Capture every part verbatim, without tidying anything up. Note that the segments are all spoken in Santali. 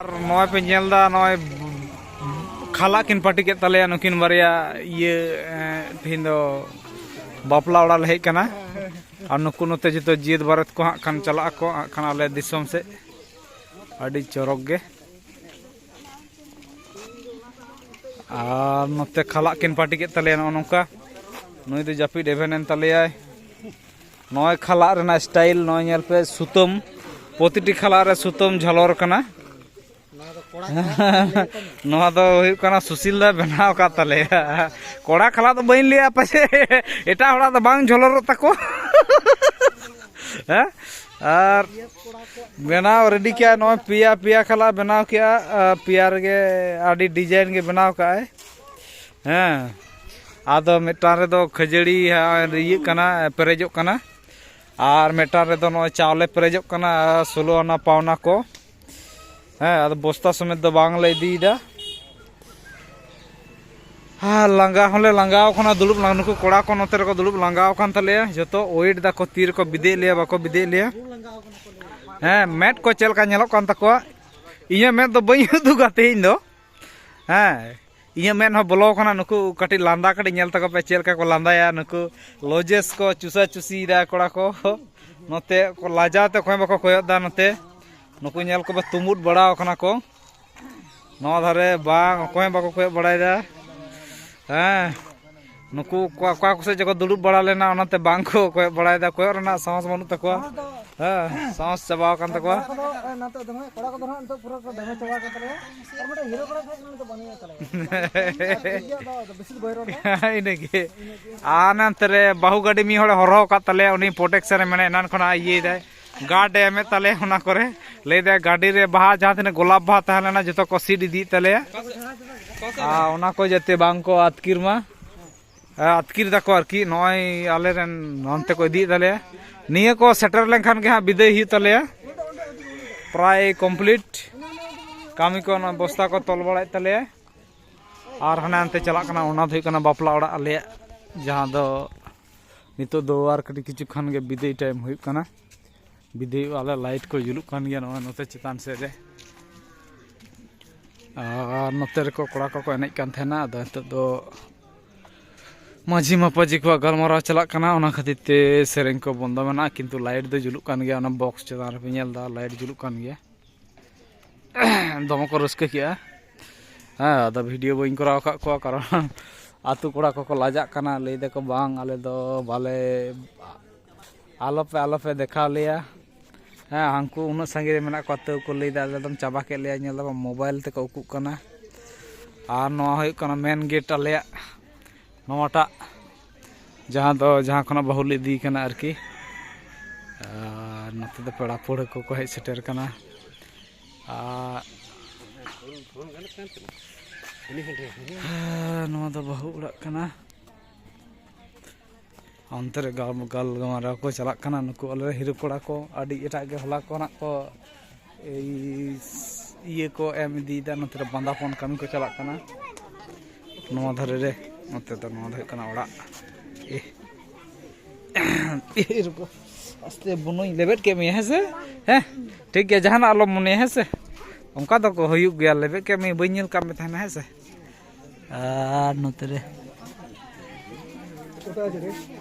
ᱟᱨ ᱱᱚᱜᱼᱚᱭ ᱯᱮ ᱧᱮᱞ ᱮᱫᱟ, ᱱᱚᱜᱼᱚᱭ ᱠᱷᱟᱞᱟᱜ ᱠᱤᱱ ᱯᱟᱹᱴᱤ ᱠᱮᱫ ᱛᱟᱞᱮᱭᱟ ᱱᱩᱠᱤᱱ ᱵᱟᱨᱭᱟ᱾ ᱤᱭᱟᱹ ᱮᱸ, ᱛᱮᱦᱮᱧ ᱫᱚ ᱵᱟᱯᱞᱟ ᱚᱲᱟᱜ ᱞᱮ ᱦᱮᱡ ᱠᱟᱱᱟ᱾ ᱟᱨ ᱱᱩᱠᱩ ᱱᱚᱛᱮ ᱡᱚᱛᱚ ᱡᱤᱭᱟᱹᱛ ᱵᱟᱨᱮᱛ ᱠᱚ ᱦᱟᱸᱜ ᱠᱷᱟᱱ ᱪᱟᱞᱟᱜ ᱟᱠᱚ ᱦᱟᱸᱜ ᱠᱷᱟᱱ ᱟᱞᱮ ᱫᱤᱥᱚᱢ ᱥᱮᱫ᱾ ᱟᱹᱰᱤ ᱪᱚᱨᱚᱠ ᱜᱮ᱾ ᱟᱨ ᱱᱚᱛᱮ ᱠᱷᱟᱞᱟᱜ ᱠᱤᱱ ᱯᱟᱹᱴᱤ ᱠᱮᱫ ᱛᱟᱞᱮᱭᱟ ᱱᱚᱜᱼᱚ ᱱᱚᱝᱠᱟ᱾ ᱱᱩᱭ ᱫᱚ ᱡᱟᱹᱯᱤᱫ ᱮᱵᱷᱮᱱ ᱮᱱ ᱛᱟᱞᱮᱭᱟᱭ᱾ ᱱᱚᱜᱼᱚᱭ ᱠᱷᱟᱞᱟᱜ ᱨᱮᱱᱟᱜ ᱥᱴᱟᱭᱤᱞ, ᱱᱚᱜᱼᱚᱭ ᱧᱮᱞ ᱯᱮ, ᱥᱩᱛᱟᱹᱢ, ᱯᱨᱚᱛᱤᱴᱤ ᱠᱷᱟᱞᱟᱜ ᱨᱮ ᱥᱩᱛᱟᱹᱢ ᱡᱷᱟᱞᱚᱨ ᱠᱟᱱᱟ᱾ ᱱᱚᱣᱟ ᱫᱚ ᱦᱩᱭᱩᱜ ᱠᱟᱱᱟ ᱥᱩᱥᱤᱞ ᱫᱟ ᱵᱮᱱᱟᱣ ᱟᱠᱟᱫ ᱛᱟᱞᱮᱭᱟ᱾ ᱠᱚᱲᱟ ᱠᱷᱟᱞᱟᱜ ᱫᱚ ᱵᱟᱹᱧ ᱞᱟᱹᱭᱟ, ᱯᱟᱪᱮ ᱮᱴᱟᱜ ᱦᱚᱲᱟᱜ ᱫᱚ ᱵᱟᱝ ᱡᱷᱚᱞᱚᱨᱚᱜ ᱛᱟᱠᱚ᱾ ᱦᱮᱸ? ᱟᱨ ᱵᱮᱱᱟᱣ ᱨᱮᱰᱤ ᱠᱮᱜᱼᱟ, ᱱᱚᱜᱼᱚᱭ ᱯᱮᱭᱟ, ᱯᱮᱭᱟ ᱠᱷᱟᱞᱟᱜ ᱵᱮᱱᱟᱣ ᱠᱮᱜᱼᱟ᱾ ᱟᱨ ᱯᱮᱭᱟ ᱨᱮᱜᱮ ᱟᱹᱰᱤ ᱰᱤᱡᱟᱭᱤᱱ ᱜᱮ ᱵᱮᱱᱟᱣ ᱠᱟᱜᱼᱟᱭ᱾ ᱦᱮᱸ, ᱟᱫᱚ ᱢᱤᱫᱴᱟᱝ ᱨᱮᱫᱚ ᱠᱷᱟᱹᱡᱟᱹᱲᱤ ᱦᱟᱸᱜ ᱤᱭᱟᱹᱜ ᱠᱟᱱᱟ, ᱯᱮᱨᱮᱡᱚᱜ ᱠᱟᱱᱟ, ᱟᱨ ᱢᱤᱫᱴᱟᱝ ᱨᱮᱫᱚ ᱱᱚᱜᱼᱚᱭ ᱪᱟᱣᱞᱮ ᱯᱮᱨᱮᱡᱚᱜ ᱠᱟᱱᱟ, ᱟᱨ ᱥᱳᱞᱳ ᱟᱱᱟ ᱯᱟᱣᱱᱟ ᱠᱚ᱾ ᱦᱮᱸ, ᱟᱫᱚ ᱵᱚᱥᱛᱟ ᱥᱚᱢᱮᱛ ᱫᱚ ᱵᱟᱝᱞᱮ ᱤᱫᱤᱭᱮᱫᱟ᱾ ᱦᱮᱸ, ᱞᱟᱸᱜᱟ ᱦᱚᱸᱞᱮ ᱞᱟᱸᱜᱟᱣ ᱠᱟᱱᱟ, ᱫᱩᱲᱩᱵ ᱞᱟᱸᱜᱟ, ᱱᱩᱠᱩ ᱠᱚᱲᱟ ᱠᱚ ᱱᱚᱛᱮ ᱨᱮᱠᱚ ᱫᱩᱲᱩᱵ ᱞᱟᱸᱜᱟᱣ ᱠᱟᱱ ᱛᱟᱞᱮᱭᱟ, ᱡᱚᱛᱚ ᱳᱭᱮᱴ ᱫᱟᱠᱚ ᱛᱤ ᱨᱮᱠᱚ ᱵᱤᱫᱮᱡ ᱞᱮᱭᱟ, ᱵᱟᱠᱚ ᱵᱤᱫᱮᱡ ᱞᱮᱭᱟ᱾ ᱦᱮᱸ, ᱢᱮᱫ ᱠᱚ ᱪᱮᱫ ᱞᱮᱠᱟ ᱧᱮᱞᱚᱜ ᱠᱟᱱ ᱛᱟᱠᱚᱣᱟ, ᱤᱧᱟᱹᱜ ᱢᱮᱫ ᱫᱚ ᱵᱟᱹᱧ ᱩᱫᱩᱜᱟ ᱛᱮᱦᱮᱧ ᱫᱚ᱾ ᱦᱮᱸ, ᱤᱧᱟᱹᱜ ᱢᱮᱫ ᱦᱚᱸ ᱵᱚᱞᱚ ᱠᱟᱱᱟ, ᱱᱩᱠᱩ ᱠᱟᱹᱴᱤᱡ ᱞᱟᱸᱫᱟ ᱠᱟᱹᱴᱤᱡ ᱧᱮᱞ ᱛᱟᱠᱚ ᱯᱮ, ᱪᱮᱫ ᱞᱮᱠᱟ ᱠᱚ ᱞᱟᱸᱫᱟᱭᱟ ᱱᱩᱠᱩ᱾ ᱞᱚᱡᱮᱥ ᱠᱚ ᱪᱩᱥᱟ ᱪᱩᱥᱤᱭᱮᱫᱟ ᱠᱚᱲᱟ ᱠᱚ᱾ ᱱᱚᱛᱮ ᱠᱚ ᱞᱟᱡᱟᱣ ᱛᱮ ᱚᱠᱚᱭ ᱦᱚᱸ ᱵᱟᱠᱚ ᱠᱚᱭᱚᱜ ᱮᱫᱟ ᱱᱚᱛᱮ᱾ ᱱᱩᱠᱩ ᱧᱮᱞ ᱠᱚᱯᱮ, ᱛᱩᱢᱩᱫ ᱵᱟᱲᱟᱣ ᱠᱟᱱᱟ ᱠᱚ᱾ ᱱᱚᱣᱟ ᱫᱷᱟᱨᱮ ᱵᱟᱝ, ᱚᱠᱚᱭ ᱦᱚᱸ ᱵᱟᱠᱚ ᱠᱚᱭᱚᱜ ᱵᱟᱲᱟᱭᱮᱫᱟ᱾ ᱦᱮᱸ, ᱱᱩᱠᱩ ᱚᱠᱟ, ᱚᱠᱟ ᱠᱚᱥᱮᱫ ᱪᱚᱠᱚ ᱫᱩᱲᱩᱵ ᱵᱟᱲᱟ ᱞᱮᱱᱟ, ᱚᱱᱟᱛᱮ ᱵᱟᱝ ᱠᱚ ᱠᱚᱭᱚᱜ ᱵᱟᱲᱟᱭᱮᱫᱟ, ᱠᱚᱭᱚᱜ ᱨᱮᱱᱟᱜ ᱥᱟᱦᱚᱥ ᱵᱟᱹᱱᱩᱜ ᱛᱟᱠᱚᱣᱟ᱾ ᱦᱮᱸ, ᱥᱟᱦᱚᱥ ᱪᱟᱵᱟᱣ ᱟᱠᱟᱱ ᱛᱟᱠᱚᱣᱟ᱾ ᱠᱚᱲᱟ ᱠᱚᱫᱚ, ᱦᱮᱸ, ᱱᱤᱛᱚᱜ ᱫᱚ ᱦᱟᱸᱜ ᱠᱚᱲᱟ ᱠᱚᱫᱚ ᱦᱟᱸᱜ ᱱᱤᱛᱚᱜ ᱯᱩᱨᱟᱹ ᱠᱚ ᱫᱟᱹᱝᱜᱟᱹ ᱪᱟᱵᱟ ᱟᱠᱟᱱ ᱛᱟᱞᱮᱭᱟ᱾ ᱟᱨ ᱢᱤᱫᱴᱮᱱ ᱦᱤᱨᱳ ᱠᱚᱲᱟ ᱠᱷᱟᱡ ᱩᱱᱤ ᱫᱚ ᱵᱟᱹᱱᱩᱭᱟ ᱛᱟᱞᱮᱭᱟ᱾ ᱟᱨ ᱴᱷᱤᱠ ᱜᱮᱭᱟ, ᱟᱫᱚ ᱵᱮᱥᱤ ᱫᱚ ᱵᱟᱭ ᱨᱚᱲ ᱫᱟ᱾ ᱤᱱᱟᱹᱜᱮ᱾ ᱟᱨ ᱱᱚᱱᱛᱮ ᱨᱮ ᱵᱟᱹᱦᱩ ᱜᱟᱹᱰᱤ ᱢᱤᱫ ᱦᱚᱲᱮ ᱦᱚᱨᱦᱚ ᱟᱠᱟᱫ ᱛᱟᱞᱮᱭᱟ, ᱩᱱᱤ ᱯᱨᱚᱴᱮᱠᱥᱚᱱ ᱮ ᱢᱮᱱᱟ, ᱮᱱᱟᱱ ᱠᱷᱚᱱᱟᱜ ᱤᱭᱟᱹᱭᱮᱫᱟᱭ, ᱜᱟᱨᱰ ᱮ ᱮᱢᱮᱫ ᱛᱟᱞᱮᱭᱟ ᱚᱱᱟ ᱠᱚᱨᱮ᱾ ᱞᱟᱹᱭᱫᱟᱭ ᱜᱟᱹᱰᱤ ᱨᱮ ᱵᱟᱦᱟ, ᱡᱟᱦᱟᱸ ᱛᱤᱱᱟᱹᱜ ᱜᱳᱞᱟᱯ ᱵᱟᱦᱟ ᱛᱟᱦᱮᱸ ᱞᱮᱱᱟ, ᱡᱚᱛᱚ ᱠᱚ ᱥᱤᱫ ᱤᱫᱤᱭᱮᱫ ᱛᱟᱞᱮᱭᱟ᱾ ᱟᱨ ᱚᱱᱟ ᱠᱚ ᱡᱟᱛᱮ ᱵᱟᱝ ᱠᱚ ᱟᱹᱛᱠᱤᱨ ᱢᱟ᱾ ᱟᱹᱛᱠᱤᱨ ᱫᱟᱠᱚ ᱟᱨᱠᱤ, ᱱᱚᱜᱼᱚᱭ ᱟᱞᱮᱨᱮᱱ ᱦᱟᱱᱛᱮ ᱠᱚ ᱤᱫᱤᱭᱮᱫ ᱛᱟᱞᱮᱭᱟ᱾ ᱱᱤᱭᱟᱹ ᱠᱚ ᱥᱮᱴᱮᱨ ᱞᱮᱱᱠᱷᱟᱱ ᱜᱮ ᱦᱟᱸᱜ ᱵᱤᱫᱟᱹᱭ ᱦᱩᱭᱩᱜ ᱛᱟᱞᱮᱭᱟ᱾ ᱯᱨᱟᱭ ᱠᱚᱢᱯᱞᱤᱴ ᱠᱟᱹᱢᱤ ᱠᱚ, ᱱᱚᱣᱟ ᱵᱚᱥᱛᱟ ᱠᱚ ᱛᱚᱞ ᱵᱟᱲᱟᱭᱮᱫ ᱛᱟᱞᱮᱭᱟ᱾ ᱟᱨ ᱦᱟᱱᱮ ᱦᱟᱱᱛᱮ ᱪᱟᱞᱟᱜ ᱠᱟᱱᱟ, ᱚᱱᱟ ᱫᱚ ᱦᱩᱭᱩᱜ ᱠᱟᱱᱟ ᱵᱟᱯᱞᱟ ᱚᱲᱟᱜ ᱟᱞᱮᱭᱟᱜ, ᱡᱟᱦᱟᱸ ᱫᱚ ᱱᱤᱛᱚᱜ ᱫᱚ ᱟᱨ ᱠᱟᱹᱴᱤᱡ ᱠᱤᱪᱷᱩ ᱠᱷᱟᱱ ᱜᱮ ᱵᱤᱫᱟᱹᱭ ᱴᱟᱭᱤᱢ ᱦᱩᱭᱩᱜ ᱠᱟᱱᱟ᱾ ᱵᱤᱫᱟᱹᱭᱚᱜᱼᱟ ᱞᱮ, ᱞᱟᱭᱤᱴ ᱠᱚ ᱡᱩᱞᱩᱜ ᱠᱟᱱ ᱜᱮᱭᱟ ᱱᱚᱜᱼᱚᱭ ᱱᱚᱛᱮ ᱪᱮᱛᱟᱱ ᱥᱮᱫ ᱨᱮ᱾ ᱟᱨ ᱱᱚᱛᱮ ᱨᱮᱠᱚ ᱠᱚᱲᱟ ᱠᱚᱠᱚ ᱮᱱᱮᱡ ᱠᱟᱱ ᱛᱟᱦᱮᱱᱟ᱾ ᱟᱫᱚ ᱱᱤᱛᱚᱜ ᱫᱚ ᱢᱟᱹᱡᱷᱤ ᱢᱟᱯᱟᱡᱷᱤ ᱠᱚᱣᱟᱜ ᱜᱟᱞᱢᱟᱨᱟᱣ ᱪᱟᱞᱟᱜ ᱠᱟᱱᱟ, ᱚᱱᱟ ᱠᱷᱟᱹᱛᱤᱨ ᱛᱮ ᱥᱮᱨᱮᱧ ᱠᱚ ᱵᱚᱱᱫᱚ ᱢᱮᱱᱟᱜᱼᱟ᱾ ᱠᱤᱱᱛᱩ ᱞᱟᱭᱤᱴ ᱫᱚ ᱡᱩᱞᱩᱜ ᱠᱟᱱ ᱜᱮᱭᱟ, ᱚᱱᱟ ᱵᱚᱠᱥ ᱪᱮᱛᱟᱱ ᱨᱮᱯᱮ ᱧᱮᱞ ᱮᱫᱟ, ᱞᱟᱭᱤᱴ ᱡᱩᱞᱩᱜ ᱠᱟᱱ ᱜᱮᱭᱟ᱾ ᱫᱚᱢᱮ ᱠᱚ ᱨᱟᱹᱥᱠᱟᱹ ᱠᱮᱜᱼᱟ᱾ ᱦᱮᱸ, ᱟᱫᱚ ᱵᱷᱤᱰᱤᱭᱳ ᱵᱟᱹᱧ ᱠᱚᱨᱟᱣ ᱟᱠᱟᱫ ᱠᱚᱣᱟ, ᱠᱟᱨᱚᱱ ᱟᱛᱳ ᱠᱚᱲᱟ ᱠᱚᱠᱚ ᱞᱟᱡᱟᱜ ᱠᱟᱱᱟ, ᱞᱟᱹᱭ ᱫᱟᱠᱚ, "ᱵᱟᱝ, ᱟᱞᱮ ᱫᱚ ᱵᱟᱞᱮ, ᱟᱞᱚᱯᱮ, ᱟᱞᱚᱯᱮ ᱫᱮᱠᱷᱟᱣ ᱞᱮᱭᱟ᱾" ᱦᱮᱸ, ᱦᱟᱱᱠᱩ ᱩᱱᱟᱹᱜ ᱥᱟᱺᱜᱤᱧ ᱨᱮ ᱢᱮᱱᱟᱜ ᱠᱚᱣᱟ, ᱛᱟᱹᱣ ᱠᱚ ᱞᱟᱹᱭᱫᱟ, "ᱟᱞᱮ ᱫᱚᱢ ᱪᱟᱵᱟ ᱠᱮᱫ ᱞᱮᱭᱟ, ᱧᱮᱞ ᱫᱟᱵᱚᱱ ᱢᱳᱵᱟᱭᱤᱞ ᱛᱮᱠᱚ ᱩᱠᱩᱜ ᱠᱟᱱᱟ᱾" ᱟᱨ ᱱᱚᱣᱟ ᱦᱩᱭᱩᱜ ᱠᱟᱱᱟ ᱢᱮᱱ ᱜᱮᱴ ᱟᱞᱮᱭᱟᱜ, ᱱᱚᱣᱟᱴᱟᱜ, ᱡᱟᱦᱟᱸ ᱫᱚ, ᱡᱟᱦᱟᱸ ᱠᱷᱚᱱᱟᱜ ᱵᱟᱹᱦᱩ ᱞᱮ ᱤᱫᱤᱭᱮ ᱠᱟᱱᱟ ᱟᱨᱠᱤ᱾ ᱟᱨ ᱱᱚᱛᱮ ᱫᱚ ᱯᱮᱲᱟ ᱯᱟᱹᱲᱦᱟᱹ ᱠᱚᱠᱚ ᱦᱮᱡ ᱥᱮᱴᱮᱨ ᱠᱟᱱᱟ᱾ ᱟᱨ ᱱᱚᱣᱟ ᱫᱚ ᱵᱟᱹᱦᱩ ᱚᱲᱟᱜ ᱠᱟᱱᱟ᱾ ᱚᱱᱛᱮ ᱨᱮ ᱜᱟᱞ-, ᱜᱟᱞᱢᱟᱨᱟᱣ ᱠᱚ ᱪᱟᱞᱟᱜ ᱠᱟᱱᱟ᱾ ᱱᱩᱠᱩ ᱟᱞᱮ ᱦᱤᱨᱳ ᱠᱚᱲᱟ ᱠᱚ ᱟᱹᱰᱤ ᱮᱴᱟᱜ ᱜᱮ, ᱦᱚᱞᱟ ᱠᱷᱚᱱᱟᱜ ᱠᱚ ᱮᱭ ᱤᱭᱟᱹ ᱠᱚ ᱮᱢ ᱤᱫᱤᱭᱮᱫᱟ᱾ ᱱᱚᱛᱮ ᱨᱮ ᱵᱟᱸᱫᱟᱯᱚᱱ ᱠᱟᱹᱢᱤ ᱠᱚ ᱪᱟᱞᱟᱜ ᱠᱟᱱᱟ᱾ ᱱᱚᱣᱟ ᱫᱷᱟᱨᱮ ᱨᱮ, ᱱᱚᱛᱮ ᱫᱚ, ᱱᱚᱣᱟ ᱫᱚ ᱦᱩᱭᱩᱜ ᱠᱟᱱᱟ ᱚᱲᱟᱜ᱾ ᱮ, ᱮ, ᱨᱩᱠᱚ, ᱟᱥᱛᱮ ᱵᱩᱱᱩᱧ ᱞᱮᱵᱮᱫ ᱠᱮᱫ ᱢᱮᱭᱟ, ᱦᱮᱸ ᱥᱮ? ᱦᱮᱸ, ᱴᱷᱤᱠ ᱜᱮᱭᱟ, ᱡᱟᱦᱟᱱᱟᱜ ᱟᱞᱚᱢ ᱢᱚᱱᱮᱭᱟ, ᱦᱮᱸ ᱥᱮ? ᱚᱱᱠᱟ ᱫᱚ ᱠᱚ ᱦᱩᱭᱩᱜ ᱜᱮᱭᱟ, ᱞᱮᱵᱮᱫ ᱠᱮᱫ ᱢᱮᱭᱟ, ᱵᱟᱹᱧ ᱧᱮᱞ ᱠᱟᱜ ᱢᱮ ᱛᱟᱦᱮᱱᱟ, ᱦᱮᱸ ᱥᱮ? ᱟᱨ ᱱᱚᱛᱮ ᱨᱮ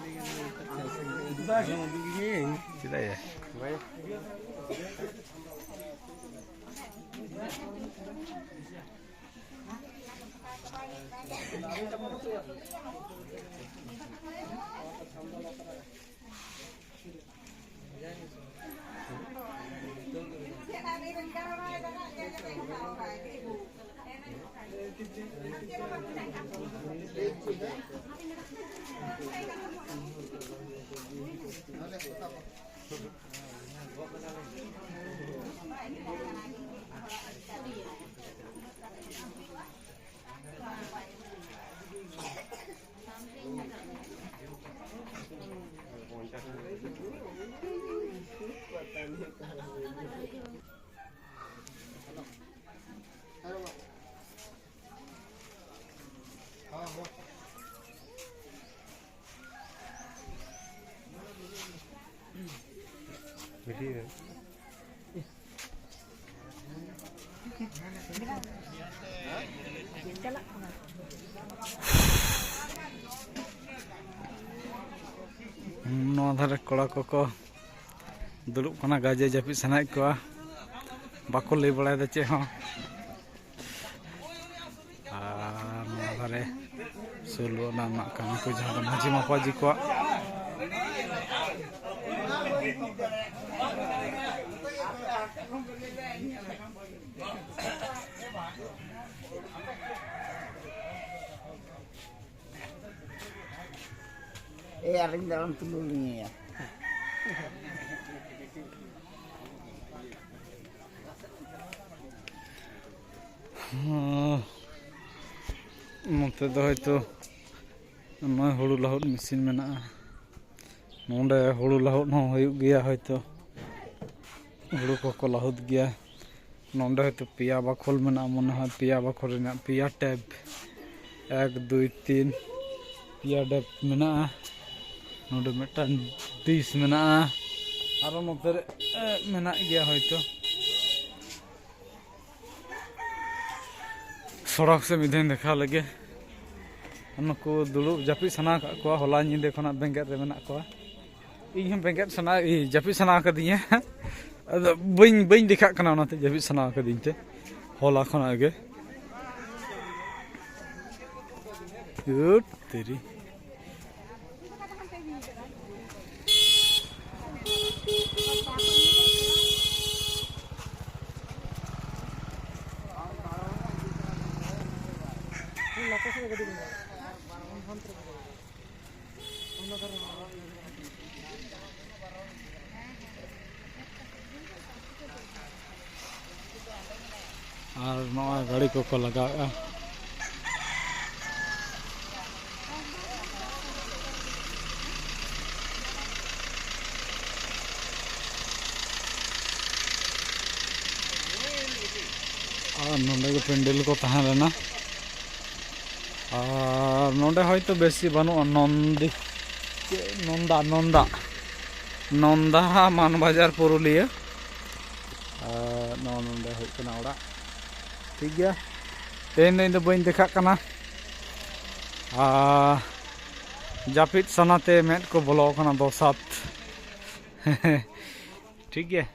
ᱪᱮᱫᱟᱜ ᱭᱟ? ᱱᱚᱣᱟ ᱫᱷᱟᱨᱮ ᱠᱚᱲᱟ ᱠᱚᱠᱚ ᱫᱩᱲᱩᱵ ᱠᱟᱱᱟ, ᱜᱟᱡᱮ ᱡᱟᱹᱯᱤᱫ ᱥᱟᱱᱟᱭᱮᱫ ᱠᱚᱣᱟ, ᱵᱟᱠᱚ ᱞᱟᱹᱭ ᱵᱟᱲᱟᱭᱮᱫᱟ ᱪᱮᱫ ᱦᱚᱸ᱾ ᱟᱨ ᱱᱚᱣᱟ ᱫᱷᱟᱨᱮ ᱥᱳᱞᱳ ᱟᱱᱟᱜ ᱨᱮᱱᱟᱜ ᱠᱟᱹᱢᱤ ᱠᱚ, ᱡᱟᱦᱟᱸ ᱫᱚ ᱢᱟᱹᱡᱷᱤ ᱢᱟᱯᱟᱡᱷᱤ ᱠᱚᱣᱟᱜ᱾ ᱮ, ᱟᱨᱤᱧ ᱫᱟᱬᱟᱱ ᱛᱩᱞᱟᱹᱣ ᱞᱤᱧᱟᱹᱭᱟ᱾ ᱦᱚᱸ, ᱱᱚᱛᱮ ᱫᱚ ᱦᱚᱭᱛᱳ ᱱᱚᱜᱼᱚᱭ ᱦᱩᱲᱩ ᱞᱟᱹᱦᱩᱫ ᱢᱮᱥᱤᱱ ᱢᱮᱱᱟᱜᱼᱟ᱾ ᱱᱚᱰᱮ ᱦᱩᱲᱩ ᱞᱟᱹᱦᱩᱫ ᱦᱚᱸ ᱦᱩᱭᱩᱜ ᱜᱮᱭᱟ ᱦᱚᱭᱛᱳ, ᱦᱩᱲᱩ ᱠᱚᱠᱚ ᱞᱟᱹᱦᱩᱫ ᱜᱮᱭᱟ᱾ ᱱᱚᱰᱮ ᱦᱚᱭᱛᱳ ᱯᱮᱭᱟ ᱵᱟᱠᱷᱳᱞ ᱢᱮᱱᱟᱜᱼᱟ, ᱢᱚᱱᱮ ᱦᱚᱭ ᱯᱮᱭᱟ ᱵᱟᱠᱷᱳᱞ ᱨᱮᱱᱟᱜ ᱯᱮᱭᱟ ᱴᱮᱯ, ᱮᱠ, ᱫᱩᱭ, ᱛᱤᱱ, ᱯᱮᱭᱟ ᱴᱮᱯ ᱢᱮᱱᱟᱜᱼᱟ᱾ ᱱᱚᱰᱮ ᱢᱤᱫᱴᱟᱝ ᱰᱤᱥ ᱢᱮᱱᱟᱜᱼᱟ, ᱟᱨᱚ ᱱᱚᱛᱮ ᱨᱮ, ᱮ, ᱢᱮᱱᱟᱜ ᱜᱮᱭᱟ ᱦᱚᱭᱛᱳ᱾ ᱥᱚᱲᱚᱠ ᱥᱮᱫ ᱢᱤᱫ ᱫᱷᱟᱣ ᱤᱧ ᱫᱮᱠᱷᱟᱣ ᱞᱮᱜᱮ᱾ ᱱᱩᱠᱩ ᱫᱩᱲᱩᱵ ᱡᱟᱹᱯᱤᱫ ᱥᱟᱱᱟ ᱟᱠᱟᱫ ᱠᱚᱣᱟ, ᱦᱚᱞᱟ ᱧᱤᱫᱟᱹ ᱠᱷᱚᱱᱟᱜ ᱵᱮᱸᱜᱮᱫ ᱨᱮ ᱢᱮᱱᱟᱜ ᱠᱚᱣᱟ᱾ ᱤᱧ ᱦᱚᱸ ᱵᱮᱸᱜᱮᱫ ᱥᱟᱱᱟ, ᱤ, ᱡᱟᱹᱯᱤᱫ ᱥᱟᱱᱟ ᱟᱠᱟᱫᱤᱧᱟ᱾ ᱟᱫᱚ ᱵᱟᱹᱧ, ᱵᱟᱹᱧ ᱫᱮᱠᱷᱟᱜ ᱠᱟᱱᱟ, ᱚᱱᱟᱛᱮ ᱡᱟᱹᱯᱤᱫ ᱥᱟᱱᱟ ᱟᱠᱟᱫᱤᱧ ᱛᱮ ᱦᱚᱞᱟ ᱠᱷᱚᱱᱟᱜ ᱜᱮ᱾ ᱦᱟᱹᱴ ᱛᱮᱨᱤ᱾ ᱟᱨ ᱱᱚᱜᱼᱚᱭ ᱜᱟᱹᱰᱤ ᱠᱚᱠᱚ ᱞᱟᱜᱟᱣᱮᱫᱼᱟ᱾ ᱟᱨ ᱱᱚᱰᱮ ᱜᱮ ᱯᱮᱱᱰᱮᱞ ᱠᱚ ᱛᱟᱦᱮᱸ ᱞᱮᱱᱟ᱾ ᱟᱨ ᱱᱚᱰᱮ ᱦᱚᱭᱛᱳ ᱵᱮᱥᱤ ᱵᱟᱹᱱᱩᱜᱼᱟ, ᱱᱚᱱᱫᱤ, ᱪᱮᱫ ᱱᱚᱱᱫᱟ, ᱱᱚᱱᱫᱟ, ᱱᱚᱱᱫᱟ ᱢᱟᱱ ᱵᱟᱡᱟᱨ ᱯᱩᱨᱩᱞᱤᱭᱟᱹ᱾ ᱟᱨ ᱱᱚᱜᱼᱚ ᱱᱚᱰᱮ ᱦᱩᱭᱩᱜ ᱠᱟᱱᱟ ᱚᱲᱟᱜ᱾ ᱴᱷᱤᱠ ᱜᱮᱭᱟ, ᱛᱮᱦᱮᱧ ᱫᱚ ᱤᱧ ᱫᱚ ᱵᱟᱹᱧ ᱫᱮᱠᱷᱟᱜ ᱠᱟᱱᱟ᱾ ᱟᱨ ᱡᱟᱹᱯᱤᱫ ᱥᱟᱱᱟᱛᱮ ᱢᱮᱫ ᱠᱚ ᱵᱚᱞᱚ ᱟᱠᱟᱱᱟ ᱫᱚᱥᱟᱛ᱾ ᱴᱷᱤᱠ ᱜᱮᱭᱟ᱾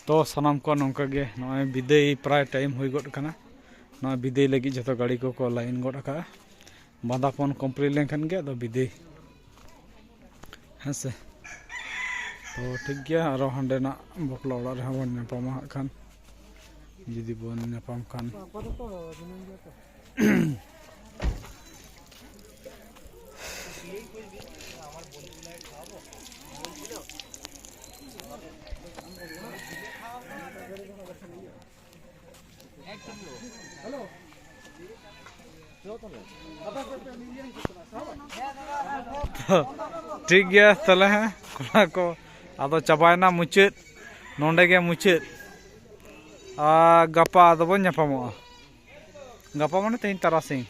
ᱛᱚ ᱥᱟᱱᱟᱢ ᱠᱚ ᱱᱚᱝᱠᱟ ᱜᱮ ᱱᱚᱜᱼᱚᱭ ᱵᱤᱫᱟᱹᱭ ᱯᱨᱟᱭ ᱴᱟᱭᱤᱢ ᱦᱩᱭ ᱜᱚᱫ ᱠᱟᱱᱟ᱾ ᱱᱚᱜᱼᱚᱭ ᱵᱤᱫᱟᱹᱭ ᱞᱟᱹᱜᱤᱫ ᱡᱷᱚᱛᱚ ᱜᱟᱹᱰᱤ ᱠᱚᱠᱚ ᱞᱟᱭᱤᱱ ᱜᱚᱫ ᱟᱠᱟᱫᱼᱟ᱾ ᱵᱟᱸᱫᱟᱯᱚᱱ ᱠᱚᱢᱯᱞᱤᱴ ᱞᱮᱱᱠᱷᱟᱱ ᱜᱮ ᱟᱫᱚ ᱵᱤᱫᱟᱹᱭ᱾ ᱦᱮᱸ ᱥᱮ? ᱛᱚ ᱴᱷᱤᱠ ᱜᱮᱭᱟ, ᱟᱨᱚ ᱦᱟᱸᱰᱮᱱᱟᱜ ᱵᱟᱯᱞᱟ ᱚᱲᱟᱜ ᱨᱮᱦᱚᱸ ᱵᱚᱱ ᱧᱟᱯᱟᱢᱟ ᱦᱟᱸᱜ ᱠᱷᱟᱱ, ᱡᱩᱫᱤ ᱵᱚᱱ ᱧᱟᱯᱟᱢ ᱠᱷᱟᱱ᱾ ᱴᱷᱤᱠ ᱜᱮᱭᱟ ᱛᱟᱦᱚᱞᱮ, ᱦᱮᱸ ᱠᱚᱲᱟ ᱠᱚ, ᱟᱫᱚ ᱪᱟᱵᱟᱭᱮᱱᱟ ᱢᱩᱪᱟᱹᱫ, ᱱᱚᱰᱮ ᱜᱮ ᱢᱩᱪᱟᱹᱫ᱾ ᱟᱨ ᱜᱟᱯᱟ ᱟᱫᱚ ᱵᱚᱱ ᱧᱟᱯᱟᱢᱚᱜᱼᱟ᱾ ᱜᱟᱯᱟ ᱢᱟᱱᱮ ᱛᱮᱦᱮᱧ ᱛᱟᱨᱟᱥᱤᱧ᱾